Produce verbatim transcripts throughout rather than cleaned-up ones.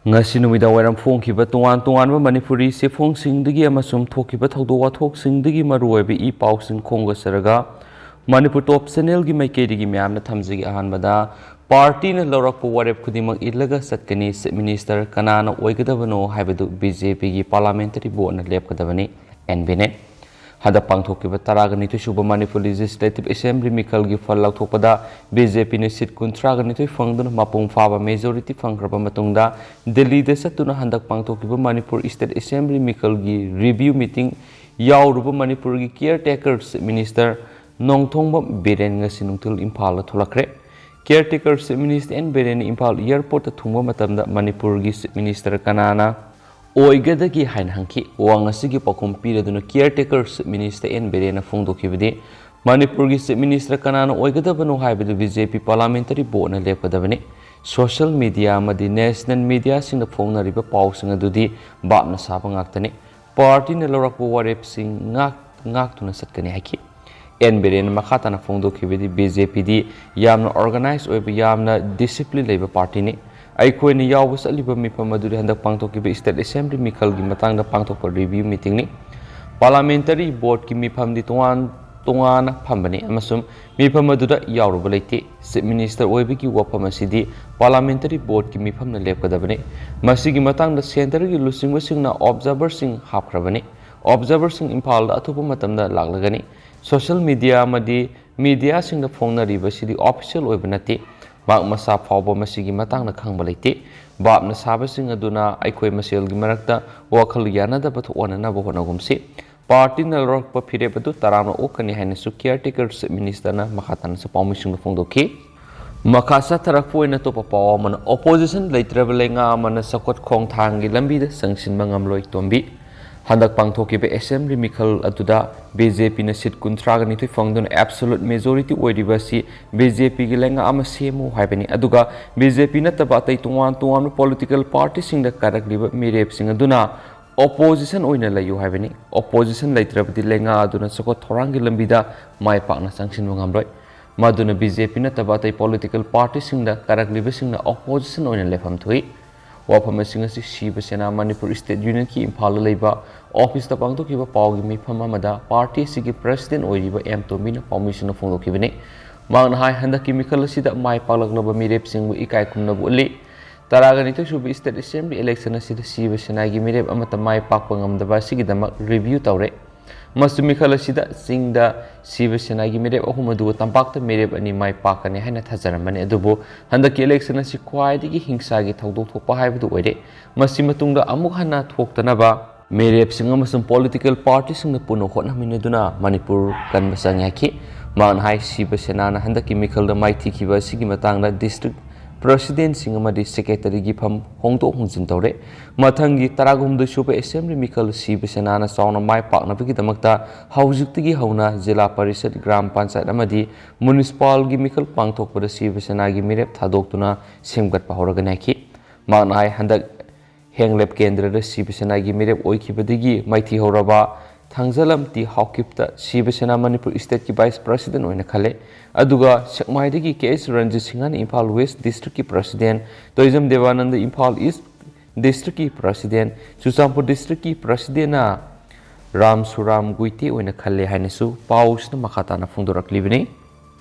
ꯉꯁꯤ ꯅꯨꯃꯤꯗꯥꯡ ꯋꯥꯏꯔꯝ ꯐꯣꯡꯈꯤꯕ ꯇꯣꯉꯥꯟ ꯇꯣꯉꯥꯟꯕ ꯃꯅꯤꯄꯨꯔꯤ ꯆꯦꯐꯣꯡꯁꯤꯡꯗꯒꯤ ꯑꯃꯁꯨꯡ ꯊꯣꯛꯈꯤꯕ ꯊꯧꯗꯣꯛ ꯋꯥꯊꯣꯛꯁꯤꯡꯗꯒꯤ ꯃꯔꯨꯑꯣꯏꯕ ꯏ ꯄꯥꯎꯁꯤꯡ ꯈꯣꯝꯒꯠꯆꯔꯒ ꯃꯅꯤꯄꯨꯔ ꯇꯣꯞ ꯆꯦꯅꯦꯜꯒꯤ ꯃꯥꯏꯀꯩꯗꯒꯤ ꯃꯌꯥꯝꯅ ꯊꯝꯖꯒꯦ꯫ ꯑꯍꯥꯟꯕꯗ, ꯄꯥꯔꯇꯤꯅ ꯂꯧꯔꯛꯄ ꯋꯥꯔꯦꯞ ꯈꯨꯗꯤꯡꯃꯛ ꯏꯜꯂꯒ ꯆꯠꯀꯅꯤ꯫ ꯆꯤꯐ ꯃꯤꯅꯤꯁꯇꯔ ꯀꯅꯥꯅ ꯑꯣꯏꯒꯗꯕꯅꯣ ꯍꯥꯏꯕꯗꯨ ꯕꯤ ꯖꯦ ꯄꯤꯒꯤ ꯄꯥꯔꯂꯥꯃꯦꯟꯇꯔꯤ ꯕꯣꯔꯗꯅ ꯂꯦꯞꯀꯗꯕꯅꯤ꯫ ꯑꯦꯟ ꯕꯤꯅꯦꯠ꯫ ꯍꯟꯗꯛ ꯄꯥꯡꯊꯣꯛꯈꯤꯕ ꯇꯔꯥꯒ ꯅꯤꯊꯣꯏ ꯁꯨꯕ ꯃꯅꯤꯄꯨꯔ ꯂꯦꯖꯤꯁꯂꯦꯇꯤꯚ ꯑꯦꯁꯦꯝꯕ꯭ꯂꯤ ꯃꯤꯈꯜꯒꯤ ꯐꯜ ꯂꯥꯎꯊꯣꯛꯄꯗ ꯕꯤ ꯖꯦ ꯄꯤꯅ ꯁꯤꯠ ꯀꯨꯟꯊ꯭ꯔꯥꯒ ꯅꯤꯊꯣꯏ ꯐꯪꯗꯨꯅ ꯃꯄꯨꯡ ꯐꯥꯕ ꯃꯦꯖꯣꯔꯤꯇꯤ ꯐꯪꯈ꯭ꯔꯕ ꯃꯇꯨꯡꯗ ꯗꯤꯜꯂꯤꯗ ꯆꯠꯇꯨꯅ ꯍꯟꯗꯛ ꯄꯥꯡꯊꯣꯛꯈꯤꯕ ꯃꯅꯤꯄꯨꯔ ꯁ꯭ꯇꯦꯠ ꯑꯦꯁꯦꯝꯕ꯭ꯂꯤ ꯃꯤꯈꯜꯒꯤ ꯔꯤꯚ꯭ꯌꯨ ꯃꯤꯇꯤꯡ ꯌꯥꯎꯔꯨꯕ ꯃꯅꯤꯄꯨꯔꯒꯤ ꯀꯤꯌꯔ ꯇꯦꯀꯔ ꯆꯤꯐ ꯃꯤꯅꯤꯁꯇꯔ ꯅꯣꯡꯊꯣꯝꯕꯝ ꯕꯤꯔꯦꯟ ꯉꯁꯤ ꯅꯨꯡꯊꯤꯜ ꯏꯝꯐꯥꯜꯗ ꯊꯣꯛꯂꯛꯈ꯭ꯔꯦ꯫ ꯀꯤꯌꯔ ꯇꯦꯀꯔ ꯆꯤꯐ ꯃꯤꯅꯤꯁꯇꯔ ꯑꯦꯟ ꯕꯤꯔꯦꯟꯅ ꯏꯝꯐꯥꯜ ꯑꯦꯌꯔꯄꯣꯔꯠꯇ ꯊꯨꯡꯕ ꯃꯇꯝꯗ ꯃꯅꯤꯄꯨꯔꯒꯤ ꯆꯤꯐ ꯃꯤꯅꯤꯁꯇꯔ ꯀꯅꯥꯅ ꯑꯣꯏꯒꯗꯒꯦ ꯍꯥꯏꯅ ꯍꯪꯈꯤ꯫ ꯋꯥꯍꯪ ꯑꯁꯤꯒꯤ ꯄꯥꯎꯈꯨꯝ ꯄꯤꯔꯗꯨꯅ ꯀꯤꯌꯔ ꯇꯦꯀꯔ ꯆꯤꯐ ꯃꯤꯅꯤꯁꯇꯔ ꯑꯦꯟ ꯕꯤꯔꯦꯟꯅ ꯐꯣꯡꯗꯣꯛꯈꯤꯕꯗꯤ, ꯃꯅꯤꯄꯨꯔꯒꯤ ꯆꯤꯐ ꯃꯤꯅꯤꯁꯇꯔ ꯀꯅꯥꯅ ꯑꯣꯏꯒꯗꯕꯅꯣ ꯍꯥꯏꯕꯗꯨ ꯕꯤ ꯖꯦ ꯄꯤ ꯄꯥꯔꯂꯥꯃꯦꯟꯇꯔꯤ ꯕꯣꯔꯗꯅ ꯂꯦꯞꯀꯗꯕꯅꯤ꯫ ꯁꯣꯁꯤꯌꯦꯜ ꯃꯤꯗꯤꯌꯥ ꯑꯃꯗꯤ ꯅꯦꯁꯅꯦꯜ ꯃꯤꯗꯤꯌꯥꯁꯤꯡꯗ ꯐꯣꯡꯅꯔꯤꯕ ꯄꯥꯎꯁꯤꯡ ꯑꯗꯨꯗꯤ ꯚꯥꯞꯅ ꯁꯥꯕ ꯉꯥꯛꯇꯅꯤ꯫ ꯄꯥꯔꯇꯤꯅ ꯂꯧꯔꯛꯄ ꯋꯥꯔꯦꯞꯁꯤꯡ ꯉꯥꯛ-, ꯉꯥꯛꯇꯨꯅ ꯆꯠꯀꯅꯤ ꯍꯥꯏꯈꯤ꯫ ꯑꯦꯟ ꯕꯤꯔꯦꯟꯅ ꯃꯈꯥ ꯇꯥꯅ ꯐꯣꯡꯗꯣꯛꯈꯤꯕꯗꯤ, ꯕꯤ ꯖꯦ ꯄꯤꯗꯤ ꯌꯥꯝꯅ ꯑꯣꯔꯒꯅꯥꯏꯖ ꯑꯣꯏꯕ, ꯌꯥꯝꯅ ꯗꯤꯁꯤꯄ꯭ꯂꯤꯟ ꯂꯩꯕ ꯄꯥꯔꯇꯤꯅꯤ꯫ ꯑꯩꯈꯣꯏꯅ ꯌꯥꯎꯕ ꯆꯠꯂꯤꯕ ꯃꯤꯐꯝ ꯑꯗꯨꯗꯤ ꯍꯟꯗꯛ ꯄꯥꯡꯊꯣꯛꯈꯤꯕ ꯁ꯭ꯇꯦꯠ ꯑꯦꯁꯦꯝꯕ꯭ꯂꯤ ꯃꯤꯈꯜꯒꯤ ꯃꯇꯥꯡꯗ ꯄꯥꯡꯊꯣꯛꯄ ꯔꯤꯚ꯭ꯌꯨ ꯃꯤꯇꯤꯡꯅꯤ꯫ ꯄꯥꯔꯂꯥꯃꯦꯟꯇꯔꯤ ꯕꯣꯔꯗꯀꯤ ꯃꯤꯐꯝꯗꯤ ꯇꯣꯉꯥꯟ ꯇꯣꯉꯥꯟꯅ ꯐꯝꯕꯅꯤ ꯑꯃꯁꯨꯡ ꯃꯤꯐꯝ ꯑꯗꯨꯗ ꯌꯥꯎꯔꯨꯕ ꯂꯩꯇꯦ꯫ ꯆꯤꯐ ꯃꯤꯅꯤꯁꯇꯔ ꯑꯣꯏꯕꯒꯤ ꯋꯥꯐꯝ ꯑꯁꯤꯗꯤ ꯄꯥꯔꯂꯥꯃꯦꯟꯇꯔꯤ ꯕꯣꯔꯗꯀꯤ ꯃꯤꯐꯝꯅ ꯂꯦꯞꯀꯗꯕꯅꯤ꯫ ꯃꯁꯤꯒꯤ ꯃꯇꯥꯡꯗ ꯁꯦꯟꯇꯔꯒꯤ ꯂꯨꯆꯤꯡꯕꯁꯤꯡꯅ ꯑꯣꯕꯖꯥꯔꯚꯔꯁꯤꯡ ꯍꯥꯞꯈ꯭ꯔꯕꯅꯤ꯫ ꯑꯣꯕꯖꯥꯔꯚꯔꯁꯤꯡ ꯏꯝꯐꯥꯜꯗ ꯑꯊꯨꯕ ꯃꯇꯝꯗ ꯂꯥꯛꯂꯒꯅꯤ꯫ ꯁꯣꯁꯤꯌꯦꯜ ꯃꯤꯗꯤꯌꯥ ꯑꯃꯗꯤ ꯃꯤꯗꯤꯌꯥꯁꯤꯡꯗ ꯐꯣꯡꯅꯔꯤꯕꯁꯤꯗꯤ ꯑꯣꯐꯤꯁꯤꯌꯦꯜ ꯑꯣꯏꯕ ꯅꯠꯇꯦ꯫ ꯃꯍꯥꯛ ꯃꯁꯥ ꯐꯥꯎꯕ ꯃꯁꯤꯒꯤ ꯃꯇꯥꯡꯗ ꯈꯪꯕ ꯂꯩꯇꯦ꯫ ꯚꯥꯞꯅ ꯁꯥꯕꯁꯤꯡ ꯑꯗꯨꯅ ꯑꯩꯈꯣꯏ ꯃꯁꯦꯜꯒꯤ ꯃꯔꯛꯇ ꯋꯥꯈꯜ ꯌꯥꯅꯗꯕ ꯊꯣꯛꯍꯟꯅꯅꯕ ꯍꯣꯠꯅꯒꯨꯝꯁꯤ꯫ ꯄꯥꯔꯇꯤꯅ ꯂꯧꯔꯛꯄ ꯐꯤꯔꯦꯞ ꯑꯗꯨ ꯇꯔꯥꯝꯅ ꯑꯣꯛꯀꯅꯤ ꯍꯥꯏꯅꯁꯨ ꯀꯤꯌꯔ ꯇꯦꯀꯔ ꯆꯤꯐ ꯃꯤꯅꯤꯁꯇꯔꯅ ꯃꯈꯥ ꯇꯥꯅꯁꯨ ꯄꯥꯎꯃꯤꯁꯤꯡꯗ ꯐꯣꯡꯗꯣꯛꯈꯤ꯫ ꯃꯈꯥ ꯆꯠꯊꯔꯛꯄ ꯑꯣꯏꯅ ꯑꯇꯣꯞꯄ ꯄꯥꯎ ꯑꯃꯅ, ꯑꯣꯄꯣꯖꯤꯁꯟ ꯂꯩꯇ꯭ꯔꯕ ꯂꯩꯉꯥꯛ ꯑꯃꯅ ꯆꯥꯎꯈꯠ ꯈꯣꯡꯊꯥꯡꯒꯤ ꯂꯝꯕꯤꯗ ꯆꯪꯁꯤꯟꯕ ꯉꯝꯂꯣꯏ꯫ ꯇꯣꯝꯕꯤ꯫ ꯍꯟꯗꯛ ꯄꯥꯡꯊꯣꯛꯈꯤꯕ ꯑꯦꯁꯦꯝꯕ꯭ꯂꯤ ꯃꯤꯈꯜ ꯑꯗꯨꯗ ꯕꯤ ꯖꯦ ꯄꯤꯅ ꯁꯤꯠ ꯀꯨꯟꯊ꯭ꯔꯥꯒ ꯅꯤꯊꯣꯏ ꯐꯪꯗꯨꯅ ꯑꯦꯕꯁꯣꯂꯨꯠ ꯃꯦꯖꯣꯔꯤꯇꯤ ꯑꯣꯏꯔꯤꯕ ꯑꯁꯤ ꯕꯤ ꯖꯦ ꯄꯤꯒꯤ ꯂꯩꯉꯥꯛ ꯑꯃ ꯁꯦꯝꯃꯨ ꯍꯥꯏꯕꯅꯤ꯫ ꯑꯗꯨꯒ ꯕꯤ ꯖꯦ ꯄꯤ ꯅꯠꯇꯕ ꯑꯇꯩ ꯇꯣꯉꯥꯟ ꯇꯣꯉꯥꯟꯕ ꯄꯣꯂꯤꯇꯤꯀꯦꯜ ꯄꯥꯔꯇꯤꯁꯤꯡꯗ ꯀꯥꯔꯛꯂꯤꯕ ꯃꯤꯔꯦꯞꯁꯤꯡ ꯑꯗꯨꯅ ꯑꯣꯄꯣꯖꯤꯁꯟ ꯑꯣꯏꯅ ꯂꯩꯌꯨ ꯍꯥꯏꯕꯅꯤ꯫ ꯑꯣꯄꯣꯖꯤꯁꯟ ꯂꯩꯇ꯭ꯔꯕꯗꯤ ꯂꯩꯉꯥꯛ ꯑꯗꯨꯅ ꯆꯥꯎꯈꯠ ꯊꯧꯔꯥꯡꯒꯤ ꯂꯝꯕꯤꯗ ꯃꯥꯏ ꯄꯥꯛꯅ ꯆꯪꯁꯤꯟꯕ ꯉꯝꯂꯣꯏ꯫ ꯃꯗꯨꯅ ꯕꯤ ꯖꯦ ꯄꯤ ꯅꯠꯇꯕ ꯑꯇꯩ ꯄꯣꯂꯤꯇꯤꯀꯦꯜ ꯄꯥꯔꯇꯤꯁꯤꯡꯗ ꯀꯥꯔꯛꯂꯤꯕꯁꯤꯡꯅ ꯑꯣꯄꯣꯖꯤꯁꯟ ꯑꯣꯏꯅ ꯂꯦꯞꯐꯝ ꯊꯣꯛꯏ꯫ ꯋꯥꯐꯝꯁꯤꯡ ꯑꯁꯤ ꯁꯤꯕ ꯁꯦꯅꯥ ꯃꯅꯤꯄꯨꯔ ꯁ꯭ꯇꯦꯠ ꯌꯨꯅꯤꯌꯟꯒꯤ ꯏꯝꯐꯥꯜꯗ ꯂꯩꯕ ꯑꯣꯐꯤꯁꯇ ꯄꯥꯡꯊꯣꯛꯈꯤꯕ ꯄꯥꯎꯒꯤ ꯃꯤꯐꯝ ꯑꯃꯗ ꯄꯥꯔꯇꯤ ꯑꯁꯤꯒꯤ ꯄ꯭ꯔꯁꯤꯗꯦꯟ ꯑꯣꯏꯔꯤꯕ ꯑꯦꯝ ꯇꯣꯝꯕꯤꯅ ꯄꯥꯎꯃꯤꯁꯤꯡꯅ ꯐꯣꯡꯗꯣꯛꯈꯤꯕꯅꯤ꯫ ꯃꯍꯥꯛꯅ ꯍꯥꯏ, ꯍꯟꯗꯛꯀꯤ ꯃꯤꯈꯜ ꯑꯁꯤꯗ ꯃꯥꯏ ꯄꯥꯛꯂꯛꯂꯕ ꯃꯤꯔꯦꯞꯁꯤꯡꯕꯨ ꯏꯀꯥꯏ ꯈꯨꯝꯅꯕ ꯎꯠꯂꯤ꯫ ꯇꯔꯥꯒ ꯅꯤꯊꯣꯏ ꯁꯨꯕ ꯁ꯭ꯇꯦꯠ ꯑꯦꯁꯦꯝꯕ꯭ꯂꯤ ꯏꯂꯦꯛꯁꯟ ꯑꯁꯤꯗ ꯁꯤꯕ ꯁꯦꯅꯥꯒꯤ ꯃꯤꯔꯦꯞ ꯑꯃꯠꯇ ꯃꯥꯏ ꯄꯥꯛꯄ ꯉꯝꯗꯕ ꯑꯁꯤꯒꯤꯗꯃꯛ ꯔꯤꯚ꯭ꯌꯨ ꯇꯧꯔꯦ꯫ ꯃꯁꯤ ꯃꯤꯈꯜ ꯑꯁꯤꯗ ꯆꯤꯡꯗ ꯁꯤꯕ ꯁꯦꯅꯥꯒꯤ ꯃꯤꯔꯦꯞ ꯑꯍꯨꯝ, ꯑꯗꯨꯒ ꯇꯝꯄꯥꯛꯇ ꯃꯤꯔꯦꯞ ꯑꯅꯤ ꯃꯥꯏ ꯄꯥꯛꯀꯅꯤ ꯍꯥꯏꯅ ꯊꯥꯖꯔꯝꯕꯅꯤ꯫ ꯑꯗꯨꯕꯨ ꯍꯟꯗꯛꯀꯤ ꯏꯂꯦꯛꯁꯟ ꯑꯁꯤ ꯈ꯭ꯋꯥꯏꯗꯒꯤ ꯍꯤꯡꯁꯥꯒꯤ ꯊꯧꯗꯣꯛ ꯊꯣꯛꯄ ꯍꯥꯏꯕꯗꯨ ꯑꯣꯏꯔꯦ꯫ ꯃꯁꯤ ꯃꯇꯨꯡꯗ ꯑꯃꯨꯛ ꯍꯟꯅ ꯊꯣꯛꯇꯅꯕ ꯃꯤꯔꯦꯞꯁꯤꯡ ꯑꯃꯁꯨꯡ ꯄꯣꯂꯤꯇꯤꯀꯦꯜ ꯄꯥꯔꯇꯤꯁꯤꯡꯅ ꯄꯨꯟꯅ ꯍꯣꯠꯅꯃꯤꯟꯅꯗꯨꯅ ꯃꯅꯤꯄꯨꯔ ꯀꯟꯕ ꯆꯪꯉꯦ ꯍꯥꯏꯈꯤ꯫ ꯃꯍꯥꯛꯅ ꯍꯥꯏ, ꯁꯤꯕ ꯁꯦꯅꯥꯅ ꯍꯟꯗꯛꯀꯤ ꯃꯤꯈꯜꯗ ꯃꯥꯏꯊꯤꯈꯤꯕ ꯑꯁꯤꯒꯤ ꯃꯇꯥꯡꯗ ꯗꯤꯁꯇ꯭ꯔꯤꯛ ꯄ꯭ꯔꯁꯤꯗꯦꯟꯁꯤꯡ ꯑꯃꯗꯤ ꯁꯦꯀ꯭ꯔꯦꯇꯔꯤꯒꯤ ꯐꯝ ꯍꯣꯡꯗꯣꯛ ꯍꯣꯡꯖꯤꯟ ꯇꯧꯔꯦ꯫ ꯃꯊꯪꯒꯤ ꯇꯔꯥꯍꯨꯝꯗꯣꯏ ꯁꯨꯕ ꯑꯦꯁꯦꯝꯕ꯭ꯂꯤ ꯃꯤꯈꯜ ꯁꯤꯕ ꯁꯦꯅꯥꯅ ꯆꯥꯎꯅ ꯃꯥꯏ ꯄꯥꯛꯅꯕꯒꯤꯗꯃꯛꯇ ꯍꯧꯖꯤꯛꯇꯒꯤ ꯍꯧꯅ ꯖꯤꯂꯥ ꯄꯔꯤꯁꯠ, ꯒ꯭ꯔꯥꯝ ꯄꯟꯆꯥꯌꯠ ꯑꯃꯗꯤ ꯃ꯭ꯌꯨꯅꯤꯁꯤꯄꯥꯜꯒꯤ ꯃꯤꯈꯜ ꯄꯥꯡꯊꯣꯛꯄꯗ ꯁꯤꯕ ꯁꯦꯅꯥꯒꯤ ꯃꯤꯔꯦꯞ ꯊꯥꯗꯣꯛꯇꯨꯅ ꯁꯦꯝꯒꯠꯄ ꯍꯧꯔꯒꯅꯤ ꯍꯥꯏꯈꯤ꯫ ꯃꯍꯥꯛꯅ ꯍꯥꯏ, ꯍꯟꯗꯛ ꯍꯦꯡꯂꯦꯞ ꯀꯦꯟꯗ꯭ꯔꯗ ꯁꯤꯕ ꯁꯦꯅꯥꯒꯤ ꯃꯤꯔꯦꯞ ꯑꯣꯏꯈꯤꯕꯗꯒꯤ ꯃꯥꯏꯊꯤꯍꯧꯔꯕ ꯊꯥꯡꯖꯂꯝ ꯇꯤ ꯍꯥꯎꯀꯤꯞꯇ ꯁꯤꯕ ꯁꯦꯅꯥ ꯃꯅꯤꯄꯨꯔ ꯁ꯭ꯇꯦꯠꯀꯤ ꯚꯥꯏꯁ ꯄ꯭ꯔꯁꯤꯗꯦꯟ ꯑꯣꯏꯅ ꯈꯜꯂꯦ꯫ ꯑꯗꯨꯒ ꯁꯦꯛꯃꯥꯏꯗꯒꯤ ꯀꯦ ꯑꯦꯁ ꯔꯟꯖꯤꯠ ꯁꯤꯡꯍꯅ ꯏꯝꯐꯥꯜ ꯋꯦꯁ ꯗꯤꯁꯇ꯭ꯔꯤꯛꯀꯤ ꯄ꯭ꯔꯁꯤꯗꯦꯟ, ꯇꯣꯏꯖꯝ ꯗꯦꯕꯥꯅꯟꯗ ꯏꯝꯐꯥꯜ ꯏꯁ ꯗꯤꯁꯇ꯭ꯔꯤꯛꯀꯤ ꯄ꯭ꯔꯁꯤꯗꯦꯟ, ꯆꯨꯔꯆꯥꯟꯄꯨꯔ ꯗꯤꯁꯇ꯭ꯔꯤꯛꯀꯤ ꯄ꯭ꯔꯁꯤꯗꯦꯟꯅ ꯔꯥꯝ ꯁꯨꯔꯥꯝ ꯒꯨꯏꯇꯦ ꯑꯣꯏꯅ ꯈꯜꯂꯦ ꯍꯥꯏꯅꯁꯨ ꯄꯥꯎꯁꯤꯅ ꯃꯈꯥ ꯇꯥꯅ ꯐꯣꯡꯗꯣꯔꯛꯂꯤꯕꯅꯤ꯫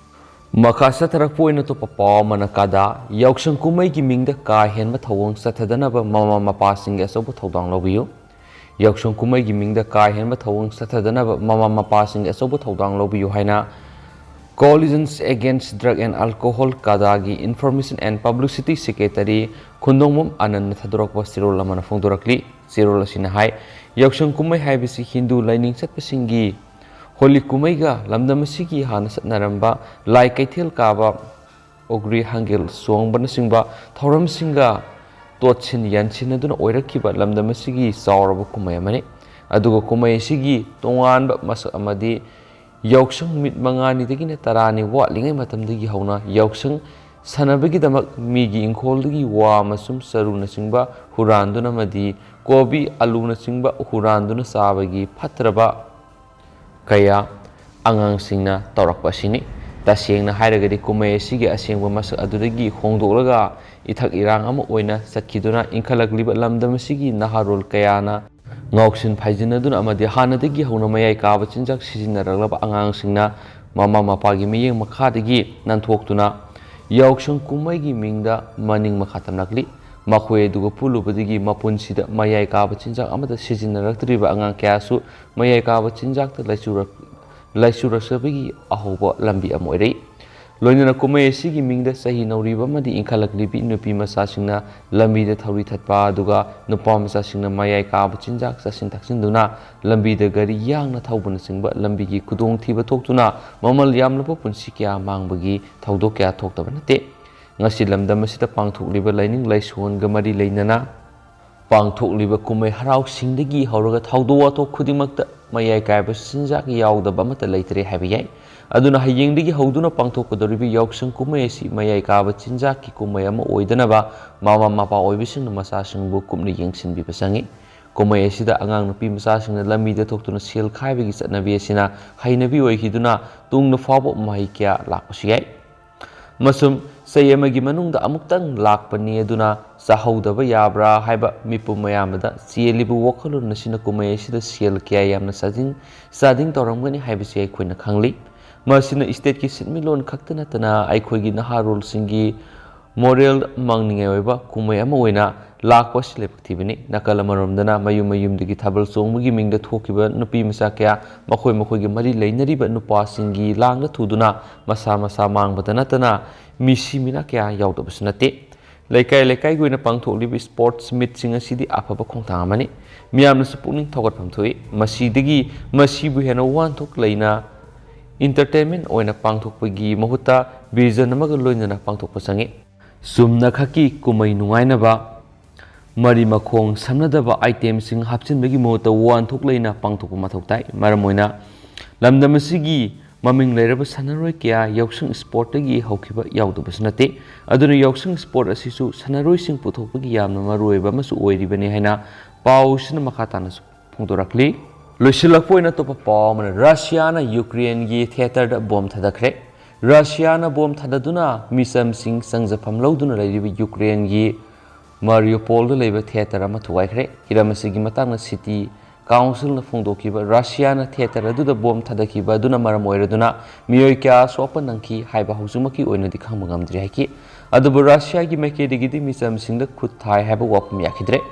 ꯃꯈꯥ ꯆꯠꯊꯔꯛꯄ ꯑꯣꯏꯅ ꯑꯇꯣꯞꯄ ꯄꯥꯎ ꯑꯃꯅ ꯀꯥꯗꯥ, ꯌꯥꯎꯁꯪ ꯀꯨꯝꯍꯩꯒꯤ ꯃꯤꯡꯗ ꯀꯥ ꯍꯦꯟꯕ ꯊꯧꯑꯣꯡ ꯆꯠꯊꯗꯅꯕ ꯃꯃꯥ ꯃꯄꯥꯁꯤꯡꯒꯤ ꯑꯆꯧꯕ ꯊꯧꯗꯥꯡ ꯂꯧꯕꯤꯌꯨ꯫ ꯌꯥꯎꯁꯪ ꯀꯨꯝꯍꯩꯒꯤ ꯃꯤꯡꯗ ꯀꯥ ꯍꯦꯟꯕ ꯊꯧꯑꯣꯡ ꯆꯠꯊꯗꯅꯕ ꯃꯃꯥ ꯃꯄꯥꯁꯤꯡꯒꯤ ꯑꯆꯧꯕ ꯊꯧꯗꯥꯡ ꯂꯧꯕꯤꯌꯨ ꯍꯥꯏꯅ Coalition Against Drug and Alcohol, ꯀꯥꯗꯥꯒꯤ Information and Publicity Secretary ꯈꯨꯟꯗꯣꯡꯕꯝ ꯑꯅꯟꯅ ꯊꯥꯗꯣꯔꯛꯄ ꯆꯦꯔꯣꯜ ꯑꯃꯅ ꯐꯣꯡꯗꯣꯔꯛꯂꯤ꯫ ꯆꯦꯔꯣꯜ ꯑꯁꯤꯅ ꯍꯥꯏ, ꯌꯥꯎꯁꯪ ꯀꯨꯝꯍꯩ ꯍꯥꯏꯕꯁꯤ ꯍꯤꯟꯗꯨ ꯂꯥꯏꯅꯤꯡ ꯆꯠꯄꯁꯤꯡꯒꯤ ꯍꯣꯂꯤ ꯀꯨꯝꯍꯩꯒ ꯂꯝꯗꯝ ꯑꯁꯤꯒꯤ ꯍꯥꯟꯅ ꯆꯠꯅꯔꯝꯕ ꯂꯥꯏ ꯀꯩꯊꯦꯜ ꯀꯥꯕ, ꯑꯣꯒ꯭ꯔꯤ ꯍꯥꯡꯒꯦꯜ ꯆꯣꯡꯕꯅꯆꯤꯡꯕ ꯊꯧꯔꯝꯁꯤꯡꯒ ꯇꯣꯠꯁꯤꯟ ꯌꯥꯟꯁꯤꯟꯅꯗꯨꯅ ꯑꯣꯏꯔꯛꯈꯤꯕ ꯂꯝꯗꯝ ꯑꯁꯤꯒꯤ ꯆꯥꯎꯔꯕ ꯀꯨꯝꯍꯩ ꯑꯃꯅꯤ꯫ ꯑꯗꯨꯒ ꯀꯨꯝꯍꯩ ꯑꯁꯤꯒꯤ ꯇꯣꯉꯥꯟꯕ ꯃꯁꯛ ꯑꯃꯗꯤ ꯌꯥꯎꯁꯪ ꯅꯨꯃꯤꯠ ꯃꯉꯥꯅꯤꯗꯒꯤꯅ ꯇꯔꯥꯅꯤ ꯋꯥꯠꯂꯤꯉꯩ ꯃꯇꯝꯗꯒꯤ ꯍꯧꯅ ꯌꯥꯎꯁꯪ ꯁꯥꯟꯅꯕꯒꯤꯗꯃꯛ ꯃꯤꯒꯤ ꯏꯪꯈꯣꯜꯗꯒꯤ ꯋꯥ ꯑꯃꯁꯨꯡ ꯆꯔꯨꯅꯆꯤꯡꯕ ꯍꯨꯔꯥꯟꯗꯨꯅ ꯑꯃꯗꯤ ꯀꯣꯕꯤ, ꯑꯂꯨꯅꯆꯤꯡꯕ ꯍꯨꯔꯥꯟꯗꯨꯅ ꯆꯥꯕꯒꯤ ꯐꯠꯇ꯭ꯔꯕ ꯀꯌꯥ ꯑꯉꯥꯡꯁꯤꯡꯅ ꯇꯧꯔꯛꯄ ꯑꯁꯤꯅꯤ꯫ ꯇꯁꯦꯡꯅ ꯍꯥꯏꯔꯒꯗꯤ ꯀꯨꯝꯍꯩ ꯑꯁꯤꯒꯤ ꯑꯁꯦꯡꯕ ꯃꯁꯛ ꯑꯗꯨꯗꯒꯤ ꯍꯣꯡꯗꯣꯛꯂꯒ ꯏꯊꯛ ꯏꯔꯥꯡ ꯑꯃ ꯑꯣꯏꯅ ꯆꯠꯈꯤꯗꯨꯅ ꯏꯟꯈꯠꯂꯛꯂꯤꯕ ꯂꯝꯗꯝ ꯑꯁꯤꯒꯤ ꯅꯍꯥꯔꯣꯜ ꯀꯌꯥꯅ ꯉꯥꯎꯁꯤꯟ ꯐꯥꯏꯖꯤꯟꯅꯗꯨꯅ ꯑꯃꯗꯤ ꯍꯥꯟꯅꯗꯒꯤ ꯍꯧꯅ ꯃꯌꯥꯏ ꯀꯥꯕ ꯆꯤꯟꯖꯥꯛ ꯁꯤꯖꯤꯟꯅꯔꯛꯂꯕ ꯑꯉꯥꯡꯁꯤꯡꯅ ꯃꯃꯥ ꯃꯄꯥꯒꯤ ꯃꯤꯠꯌꯦꯡ ꯃꯈꯥꯗꯒꯤ ꯅꯥꯟꯊꯣꯛꯇꯨꯅ ꯌꯥꯎꯁꯪ ꯀꯨꯝꯍꯩꯒꯤ ꯃꯤꯡꯗ ꯃꯅꯤꯡ ꯃꯈꯥ ꯇꯝꯂꯛꯂꯤ꯫ ꯃꯈꯣꯏ ꯑꯗꯨꯒ ꯄꯨꯜꯂꯨꯕꯗꯒꯤ ꯃꯄꯨꯟꯁꯤꯗ ꯃꯌꯥꯏ ꯀꯥꯕ ꯆꯤꯟꯖꯥꯛ ꯑꯃꯠꯇ ꯁꯤꯖꯤꯟꯅꯔꯛꯇ꯭ꯔꯤꯕ ꯑꯉꯥꯡ ꯀꯌꯥꯁꯨ ꯃꯌꯥꯏ ꯀꯥꯕ ꯆꯤꯟꯖꯥꯛꯇ ꯂꯥꯏꯆꯨꯔꯛ-, ꯂꯥꯏꯆꯨꯔꯛꯆꯕꯒꯤ ꯑꯍꯧꯕ ꯂꯝꯕꯤ ꯑꯃ ꯑꯣꯏꯔꯛꯏ꯫ ꯂꯣꯏꯅꯅ ꯀꯨꯝꯍꯩ ꯑꯁꯤꯒꯤ ꯃꯤꯡꯗ ꯆꯍꯤ ꯅꯧꯔꯤꯕ ꯑꯃꯗꯤ ꯏꯟꯈꯠꯂꯛꯂꯤꯕꯤ ꯅꯨꯄꯤ ꯃꯆꯥꯁꯤꯡꯅ ꯂꯝꯕꯤꯗ ꯊꯧꯔꯤ ꯊꯠꯄ, ꯑꯗꯨꯒ ꯅꯨꯄꯥ ꯃꯆꯥꯁꯤꯡꯅ ꯃꯌꯥꯏ ꯀꯥꯕ ꯆꯤꯟꯖꯥꯛ ꯆꯥꯁꯤꯟ ꯊꯛꯆꯤꯟꯗꯨꯅ ꯂꯝꯕꯤꯗ ꯒꯥꯔꯤ ꯌꯥꯡꯅ ꯊꯧꯕꯅꯆꯤꯡꯕ ꯂꯝꯕꯤꯒꯤ ꯈꯨꯗꯣꯡꯊꯤꯕ ꯊꯣꯛꯇꯨꯅ ꯃꯃꯜ ꯌꯥꯝꯂꯕ ꯄꯨꯟꯁꯤ ꯀꯌꯥ ꯃꯥꯡꯕꯒꯤ ꯊꯧꯗꯣꯛ ꯀꯌꯥ ꯊꯣꯛꯇꯕ ꯅꯠꯇꯦ꯫ ꯉꯁꯤ ꯂꯝꯗꯝ ꯑꯁꯤꯗ ꯄꯥꯡꯊꯣꯛꯂꯤꯕ ꯂꯥꯏꯅꯤꯡ ꯂꯥꯏꯁꯣꯟꯒ ꯃꯔꯤ ꯂꯩꯅꯅ ꯄꯥꯡꯊꯣꯛꯂꯤꯕ ꯀꯨꯝꯍꯩ ꯍꯔꯥꯎꯁꯤꯡꯗꯒꯤ ꯍꯧꯔꯒ ꯊꯧꯗꯣꯛ ꯋꯥꯊꯣꯛ ꯈꯨꯗꯤꯡꯃꯛꯇ ꯃꯌꯥꯏ ꯀꯥꯏꯕ ꯆꯤꯟꯖꯥꯛ ꯌꯥꯎꯗꯕ ꯑꯃꯠꯇ ꯂꯩꯇ꯭ꯔꯦ ꯍꯥꯏꯕ ꯌꯥꯏ꯫ ꯑꯗꯨꯅ ꯍꯌꯦꯡꯗꯒꯤ ꯍꯧꯗꯨꯅ ꯄꯥꯡꯊꯣꯛꯀꯗꯧꯔꯤꯕ ꯌꯥꯎꯁꯪ ꯀꯨꯝꯍꯩ ꯑꯁꯤ ꯃꯌꯥꯏ ꯀꯥꯕ ꯆꯤꯟꯖꯥꯛꯀꯤ ꯀꯨꯝꯍꯩ ꯑꯃ ꯑꯣꯏꯗꯅꯕ ꯃꯃꯥ ꯃꯄꯥ ꯑꯣꯏꯕꯁꯤꯡꯅ ꯃꯆꯥꯁꯤꯡꯕꯨ ꯀꯨꯞꯅ ꯌꯦꯡꯁꯤꯟꯕꯤꯕ ꯆꯪꯏ꯫ ꯀꯨꯝꯍꯩ ꯑꯁꯤꯗ ꯑꯉꯥꯡ ꯅꯨꯄꯤ ꯃꯆꯥꯁꯤꯡꯅ ꯂꯝꯕꯤꯗ ꯊꯣꯛꯇꯨꯅ ꯁꯦꯜ ꯈꯥꯏꯕꯒꯤ ꯆꯠꯅꯕꯤ ꯑꯁꯤꯅ ꯍꯩꯅꯕꯤ ꯑꯣꯏꯈꯤꯗꯨꯅ ꯇꯨꯡꯗ ꯐꯥꯎꯕ ꯃꯍꯩ ꯀꯌꯥ ꯂꯥꯛꯄꯁꯨ ꯌꯥꯏ꯫ ꯃꯁꯨꯝ ꯆꯍꯤ ꯑꯃꯒꯤ ꯃꯅꯨꯡꯗ ꯑꯃꯨꯛꯇꯪ ꯂꯥꯛꯄꯅꯤ, ꯑꯗꯨꯅ ꯆꯥꯍꯧꯗꯕ ꯌꯥꯕ꯭ꯔꯥ ꯍꯥꯏꯕ ꯃꯤꯄꯨꯝ ꯃꯌꯥꯝꯗ ꯆꯦꯜꯂꯤꯕ ꯋꯥꯈꯜꯂꯣꯟ ꯑꯁꯤꯅ ꯀꯨꯝꯍꯩ ꯑꯁꯤꯗ ꯁꯦꯜ ꯀꯌꯥ ꯌꯥꯝꯅ ꯆꯥꯗꯤꯡ, ꯆꯥꯗꯤꯡ ꯇꯧꯔꯝꯒꯅꯤ ꯍꯥꯏꯕꯁꯤ ꯑꯩꯈꯣꯏꯅ ꯈꯪꯂꯤ꯫ ꯃꯁꯤꯅ ꯏꯁꯇꯦꯠꯀꯤ ꯁꯤꯟꯃꯤꯠꯂꯣꯟ ꯈꯛꯇ ꯅꯠꯇꯅ ꯑꯩꯈꯣꯏꯒꯤ ꯅꯍꯥꯔꯣꯜꯁꯤꯡꯒꯤ ꯃꯣꯔꯦꯜ ꯃꯥꯡꯅꯤꯡꯉꯥꯏ ꯑꯣꯏꯕ ꯀꯨꯝꯍꯩ ꯑꯃ ꯑꯣꯏꯅ ꯂꯥꯛꯄ ꯑꯁꯤ ꯂꯥꯏꯕꯛ ꯊꯤꯕꯅꯤ꯫ ꯅꯥꯀꯜ ꯑꯃꯔꯣꯝꯗꯅ ꯃꯌꯨꯝ ꯃꯌꯨꯝꯗꯒꯤ ꯊꯥꯕꯜ ꯆꯣꯡꯕꯒꯤ ꯃꯤꯡꯗ ꯊꯣꯛꯈꯤꯕ ꯅꯨꯄꯤ ꯃꯆꯥ ꯀꯌꯥ ꯃꯈꯣꯏ ꯃꯈꯣꯏꯒꯤ ꯃꯔꯤ ꯂꯩꯅꯔꯤꯕ ꯅꯨꯄꯥꯁꯤꯡꯒꯤ ꯂꯥꯡꯗ ꯊꯨꯗꯨꯅ ꯃꯁꯥ ꯃꯁꯥ ꯃꯥꯡꯕꯗ ꯅꯠꯇꯅ ꯃꯤꯁꯤ ꯃꯤꯅꯥ ꯀꯌꯥ ꯌꯥꯎꯗꯕꯁꯨ ꯅꯠꯇꯦ꯫ ꯂꯩꯀꯥꯏ ꯂꯩꯀꯥꯏꯒꯤ ꯑꯣꯏꯅ ꯄꯥꯡꯊꯣꯛꯂꯤꯕ sports meetꯁꯤꯡ ꯑꯁꯤꯗꯤ ꯑꯐꯕ ꯈꯣꯡꯊꯥꯡ ꯑꯃꯅꯤ꯫ ꯃꯤꯌꯥꯝꯅꯁꯨ ꯄꯨꯛꯅꯤꯡ ꯊꯧꯒꯠꯐꯝ ꯊꯣꯛꯏ꯫ ꯃꯁꯤꯗꯒꯤ ꯃꯁꯤꯕꯨ ꯍꯦꯟꯅ ꯋꯥꯍꯟꯊꯣꯛ ꯂꯩꯅ entertainment ꯑꯣꯏꯅ ꯄꯥꯡꯊꯣꯛꯄꯒꯤ ꯃꯍꯨꯠꯇ vision ꯑꯃꯒ ꯂꯣꯏꯅꯅ ꯄꯥꯡꯊꯣꯛꯄ ꯆꯪꯏ꯫ ꯆꯨꯝꯅꯈꯛꯀꯤ ꯀꯨꯝꯍꯩ ꯅꯨꯡꯉꯥꯏꯅꯕ ꯃꯔꯤ ꯃꯈꯣꯡ ꯁꯝꯅꯗꯕ itemꯁꯤꯡ ꯍꯥꯞꯆꯤꯟꯕꯒꯤ ꯃꯍꯨꯠꯇ ꯋꯥꯍꯟꯊꯣꯛ ꯂꯩꯅ ꯄꯥꯡꯊꯣꯛꯄ ꯃꯊꯧ ꯇꯥꯏ꯫ ꯃꯔꯝ ꯑꯣꯏꯅ ꯂꯝꯗꯝ ꯑꯁꯤꯒꯤ ꯃꯃꯤꯡ ꯂꯩꯔꯕ ꯁꯥꯟꯅꯔꯣꯏ ꯀꯌꯥ ꯌꯥꯎꯁꯪ sportꯇꯒꯤ ꯍꯧꯈꯤꯕ ꯌꯥꯎꯗꯕꯁꯨ ꯅꯠꯇꯦ꯫ ꯑꯗꯨꯅ ꯌꯥꯎꯁꯪ sport ꯑꯁꯤꯁꯨ ꯁꯥꯟꯅꯔꯣꯏꯁꯤꯡ ꯄꯨꯊꯣꯛꯄꯒꯤ ꯌꯥꯝꯅ ꯃꯔꯨꯑꯣꯏꯕ ꯑꯃꯁꯨ ꯑꯣꯏꯔꯤꯕꯅꯤ ꯍꯥꯏꯅ ꯄꯥꯎꯁꯤꯅ ꯃꯈꯥ ꯇꯥꯅꯁꯨ ꯐꯣꯡꯗꯣꯔꯛꯂꯤ꯫ ꯂꯣꯏꯁꯤꯜꯂꯛꯄ ꯑꯣꯏꯅ ꯑꯇꯣꯞꯄ ꯄꯥꯎ ꯑꯃꯅ ꯔꯁꯤꯌꯥꯅ ꯌꯨꯀ꯭ꯔꯦꯟꯒꯤ theatreꯗ ꯕꯣꯝ ꯊꯥꯗꯈ꯭ꯔꯦ꯫ ꯔꯁꯤꯌꯥꯅ ꯕꯣꯝ ꯊꯥꯗꯗꯨꯅ ꯃꯤꯆꯝꯁꯤꯡ ꯆꯪꯖꯐꯝ ꯂꯧꯗꯨꯅ ꯂꯩꯔꯤꯕ ꯌꯨꯀ꯭ꯔꯦꯟꯒꯤ ꯃꯥꯔꯤꯌꯨꯄꯣꯜꯗ ꯂꯩꯕ ꯊꯤꯌꯦꯇꯔ ꯑꯃ ꯊꯨꯒꯥꯏꯈ꯭ꯔꯦ꯫ ꯍꯤꯔꯝ ꯑꯁꯤꯒꯤ ꯃꯇꯥꯡꯗ ꯁꯤꯇꯤ ꯀꯥꯎꯟꯁꯤꯜꯅ ꯐꯣꯡꯗꯣꯛꯈꯤꯕ ꯔꯁꯤꯌꯥꯅ ꯊꯤꯌꯦꯇꯔ ꯑꯗꯨꯗ ꯕꯣꯝ ꯊꯥꯗꯈꯤꯕ ꯑꯗꯨꯅ ꯃꯔꯝ ꯑꯣꯏꯔꯗꯨꯅ ꯃꯤꯑꯣꯏ ꯀꯌꯥ ꯁꯣꯛꯄ ꯅꯪꯈꯤ ꯍꯥꯏꯕ ꯍꯧꯖꯤꯛꯃꯛꯀꯤ ꯑꯣꯏꯅꯗꯤ ꯈꯪꯕ ꯉꯝꯗ꯭ꯔꯤ ꯍꯥꯏꯈꯤ꯫ ꯑꯗꯨꯕꯨ ꯔꯁꯤꯌꯥꯒꯤ ꯃꯥꯏꯀꯩꯗꯒꯤꯗꯤ ꯃꯤꯆꯝꯁꯤꯡꯗ ꯈꯨꯠ ꯊꯥꯏ ꯍꯥꯏꯕ ꯋꯥꯐꯝ ꯌꯥꯈꯤꯗ꯭ꯔꯦ꯫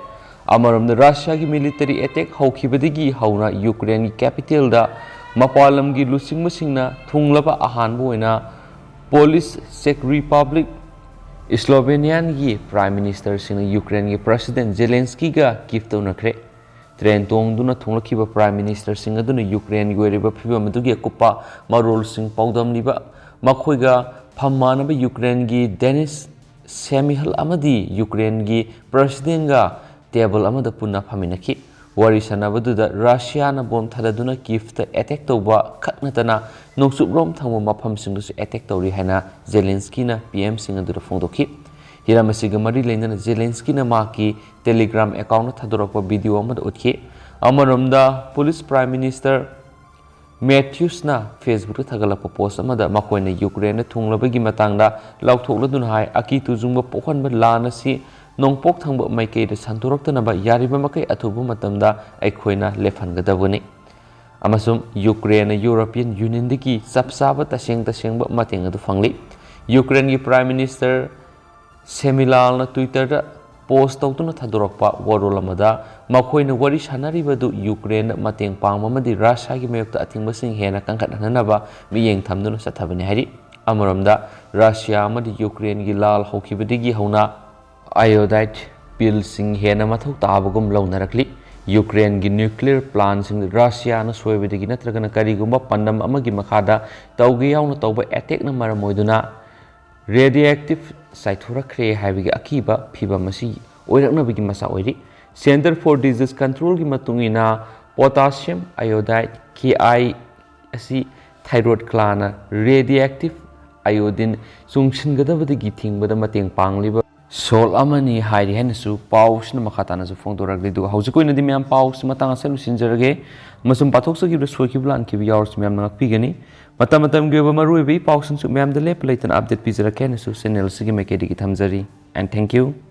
ꯑꯃꯔꯣꯝꯗ ꯔꯁꯤꯌꯥꯒꯤ ꯃꯤꯂꯤꯇꯔꯤ ꯑꯦꯇꯦꯛ ꯍꯧꯈꯤꯕꯗꯒꯤ ꯍꯧꯅ ꯌꯨꯀ꯭ꯔꯦꯟꯒꯤ ꯀꯦꯄꯤꯇꯦꯜꯗ ꯃꯄꯥꯟ ꯂꯝꯒꯤ ꯂꯨꯆꯤꯡꯕꯁꯤꯡꯅ ꯊꯨꯡꯂꯕ ꯑꯍꯥꯟꯕ ꯑꯣꯏꯅ ꯄꯣꯂꯤꯁ, ꯆꯦꯛ ꯔꯤꯄꯕ꯭ꯂꯤꯛ, ꯁ꯭ꯂꯣꯚꯦꯅꯤꯌꯥꯟꯒꯤ ꯄ꯭ꯔꯥꯏꯝ ꯃꯤꯅꯤꯁꯇꯔꯁꯤꯡꯅ ꯌꯨꯀ꯭ꯔꯦꯟꯒꯤ ꯄ꯭ꯔꯁꯤꯗꯦꯟ ꯖꯦꯂꯦꯟꯁꯀꯤꯒ ꯀꯤꯐꯇ ꯎꯅꯈ꯭ꯔꯦ꯫ ꯇ꯭ꯔꯦꯟ ꯇꯣꯡꯗꯨꯅ ꯊꯨꯡꯂꯛꯈꯤꯕ ꯄ꯭ꯔꯥꯏꯝ ꯃꯤꯅꯤꯁꯇꯔꯁꯤꯡ ꯑꯗꯨꯅ ꯌꯨꯀ꯭ꯔꯦꯟꯒꯤ ꯑꯣꯏꯔꯤꯕ ꯐꯤꯕꯝ ꯑꯗꯨꯒꯤ ꯑꯀꯨꯞꯄ ꯃꯔꯣꯜꯁꯤꯡ ꯄꯥꯎꯗꯝꯂꯤꯕ ꯃꯈꯣꯏꯒ ꯐꯝ ꯃꯥꯟꯅꯕ ꯌꯨꯀ꯭ꯔꯦꯟꯒꯤ ꯗꯦꯅꯤꯁ ꯁꯦꯃꯤꯍꯜ ꯑꯃꯗꯤ ꯌꯨꯀ꯭ꯔꯦꯟꯒꯤ ꯄ꯭ꯔꯁꯤꯗꯦꯟꯒ ꯇꯦꯕꯜ ꯑꯃꯗ ꯄꯨꯟꯅ ꯐꯝꯃꯤꯟꯅꯈꯤ꯫ ꯋꯥꯔꯤ ꯁꯥꯟꯅꯕꯗꯨꯗ ꯔꯁꯤꯌꯥꯅ ꯕꯣꯝ ꯊꯥꯗꯗꯨꯅ ꯀꯤꯐꯇ ꯑꯦꯇꯦꯛ ꯇꯧꯕ ꯈꯛ ꯅꯠꯇꯅ ꯅꯣꯡꯆꯨꯞꯂꯣꯝ ꯊꯪꯕ ꯃꯐꯝꯁꯤꯡꯗꯁꯨ ꯑꯦꯇꯦꯛ ꯇꯧꯔꯤ ꯍꯥꯏꯅ ꯖꯦꯂꯦꯟꯁꯀꯤꯅ ꯄꯤ ꯑꯦꯝꯁꯤꯡ ꯑꯗꯨꯗ ꯐꯣꯡꯗꯣꯛꯈꯤ꯫ ꯍꯤꯔꯝ ꯑꯁꯤꯒ ꯃꯔꯤ ꯂꯩꯅꯅ ꯖꯦꯂꯦꯟꯁꯀꯤꯅ ꯃꯍꯥꯛꯀꯤ ꯇꯦꯂꯤꯒ꯭ꯔꯥꯝ ꯑꯦꯀꯥꯎꯟꯗ ꯊꯥꯗꯣꯔꯛꯄ ꯚꯤꯗꯤꯑꯣ ꯑꯃꯗ ꯎꯠꯈꯤ꯫ ꯑꯃꯔꯣꯝꯗ ꯄꯨꯂꯤꯁ ꯄ꯭ꯔꯥꯏꯝ ꯃꯤꯅꯤꯁꯇꯔ ꯃꯦꯊ꯭ꯌꯨꯁꯅ ꯐꯦꯁꯕꯨꯛꯇ ꯊꯥꯒꯠꯂꯛꯄ ꯄꯣꯁ ꯑꯃꯗ ꯃꯈꯣꯏꯅ ꯌꯨꯀ꯭ꯔꯦꯟꯗ ꯊꯨꯡꯂꯕꯒꯤ ꯃꯇꯥꯡꯗ ꯂꯥꯎꯊꯣꯛꯂꯗꯨꯅ ꯍꯥꯏ, "ꯑꯀꯤ ꯇꯨꯖꯨꯡꯕ ꯄꯣꯛꯍꯟꯕ ꯂꯥꯟ ꯑꯁꯤ ꯅꯣꯡꯄꯣꯛ ꯊꯪꯕ ꯃꯥꯏꯀꯩꯗ ꯁꯟꯗꯣꯔꯛꯇꯅꯕ ꯌꯥꯔꯤꯕ ꯃꯈꯩ ꯑꯊꯨꯕ ꯃꯇꯝꯗ ꯑꯩꯈꯣꯏꯅ ꯂꯦꯞꯍꯟꯒꯗꯕꯅꯤ ꯑꯃꯁꯨꯡ ꯌꯨꯀ꯭ꯔꯦꯟꯅ ꯌꯨꯔꯣꯄꯤꯌꯟ ꯌꯨꯅꯤꯌꯟꯗꯒꯤ ꯆꯞ ꯆꯥꯕ ꯇꯁꯦꯡ ꯇꯁꯦꯡꯕ ꯃꯇꯦꯡ ꯑꯗꯨ ꯐꯪꯂꯤ꯫" ꯌꯨꯀ꯭ꯔꯦꯟꯒꯤ ꯄ꯭ꯔꯥꯏꯝ ꯃꯤꯅꯤꯁꯇꯔ ꯁꯦꯃꯤꯂꯥꯜꯅ ꯇ꯭ꯋꯤꯇꯔꯗ ꯄꯣꯁ ꯇꯧꯗꯨꯅ ꯊꯥꯗꯣꯔꯛꯄ ꯋꯥꯔꯣꯜ ꯑꯃꯗ ꯃꯈꯣꯏꯅ ꯋꯥꯔꯤ ꯁꯥꯅꯔꯤꯕꯗꯨ ꯌꯨꯀ꯭ꯔꯦꯟꯗ ꯃꯇꯦꯡ ꯄꯥꯡꯕ ꯑꯃꯗꯤ ꯔꯁꯤꯌꯥꯒꯤ ꯃꯥꯌꯣꯛꯇ ꯑꯊꯤꯡꯕꯁꯤꯡ ꯍꯦꯟꯅ ꯀꯟꯈꯠꯍꯟꯅꯅꯕ ꯃꯤꯠꯌꯦꯡ ꯊꯝꯗꯨꯅ ꯆꯠꯊꯕꯅꯤ ꯍꯥꯏꯔꯤ꯫ ꯑꯃꯔꯣꯝꯗ, ꯔꯁꯤꯌꯥ ꯑꯃꯗꯤ ꯌꯨꯀ꯭ꯔꯦꯟꯒꯤ ꯂꯥꯜ ꯍꯧꯈꯤꯕꯗꯒꯤ ꯍꯧꯅ ꯑꯥꯏꯑꯣꯗꯥꯏꯠ ꯄꯤꯜꯁꯤꯡ ꯍꯦꯟꯅ ꯃꯊꯧ ꯇꯥꯕꯒꯨꯝ ꯂꯧꯅꯔꯛꯂꯤ꯫ ꯌꯨꯀ꯭ꯔꯦꯟꯒꯤ ꯅ꯭ꯌꯨꯀ꯭ꯂꯤꯌꯔ ꯄ꯭ꯂꯥꯟꯁꯤꯡ ꯔꯁꯤꯌꯥꯅ ꯁꯣꯏꯕꯗꯒꯤ ꯅꯠꯇ꯭ꯔꯒꯅ ꯀꯔꯤꯒꯨꯝꯕ ꯄꯥꯟꯗꯝ ꯑꯃꯒꯤ ꯃꯈꯥꯗ ꯇꯧꯒꯦ ꯌꯥꯎꯅ ꯇꯧꯕ ꯑꯦꯇꯦꯛꯅ ꯃꯔꯝ ꯑꯣꯏꯗꯨꯅ ꯔꯦꯗꯤꯑꯦꯛꯇꯤꯚ ꯆꯥꯏꯊꯣꯔꯛꯈ꯭ꯔꯦ ꯍꯥꯏꯕꯒꯤ ꯑꯀꯤꯕ ꯐꯤꯚꯝ ꯑꯁꯤ ꯑꯣꯏꯔꯛꯅꯕꯒꯤ ꯃꯆꯥꯛ ꯑꯣꯏꯔꯤ꯫ Center for Disease Controlꯒꯤ ꯃꯇꯨꯡ ꯏꯟꯅ, potassium iodide, K I, ꯑꯁꯤ thyroid glandꯅ radioactive iodine ꯆꯨꯡꯁꯤꯟꯒꯗꯕꯗꯒꯤ ꯊꯤꯡꯕꯗ ꯃꯇꯦꯡ ꯄꯥꯡꯂꯤꯕ ꯁꯣꯜ ꯑꯃꯅꯤ ꯍꯥꯏꯔꯤ ꯍꯥꯏꯅꯁꯨ ꯄꯥꯎꯁꯤꯅ ꯃꯈꯥ ꯇꯥꯅꯁꯨ ꯐꯣꯡꯗꯣꯔꯛꯂꯤ꯫ ꯑꯗꯨꯒ ꯍꯧꯖꯤꯛꯀꯤ ꯑꯣꯏꯅꯗꯤ ꯃꯌꯥꯝ ꯄꯥꯎꯁꯤ ꯃꯇꯥꯡ ꯑꯁꯤꯗ ꯂꯣꯏꯁꯤꯟꯖꯔꯒꯦ꯫ ꯑꯃꯁꯨꯡ ꯄꯥꯊꯣꯛꯆꯈꯤꯕꯗ ꯁꯣꯏꯈꯤꯕ ꯂꯥꯟꯈꯤꯕ ꯌꯥꯎꯔꯁꯨ ꯃꯌꯥꯝꯅ ꯉꯥꯛꯄꯤꯒꯅꯤ꯫ ꯃꯇꯝ ꯃꯇꯝꯒꯤ ꯑꯣꯏꯕ ꯃꯔꯨꯑꯣꯏꯕ ꯏ ꯄꯥꯎꯁꯤꯡꯁꯨ ꯃꯌꯥꯝꯗ ꯂꯦꯞꯄ ꯂꯩꯇꯅ ꯑꯞꯗꯦꯠ ꯄꯤꯖꯔꯛꯀꯦ ꯍꯥꯏꯅꯁꯨ ꯆꯦꯅꯦꯜ ꯑꯁꯤꯒꯤ ꯃꯥꯏꯀꯩꯗꯒꯤ ꯊꯝꯖꯔꯤ꯫ And thank you.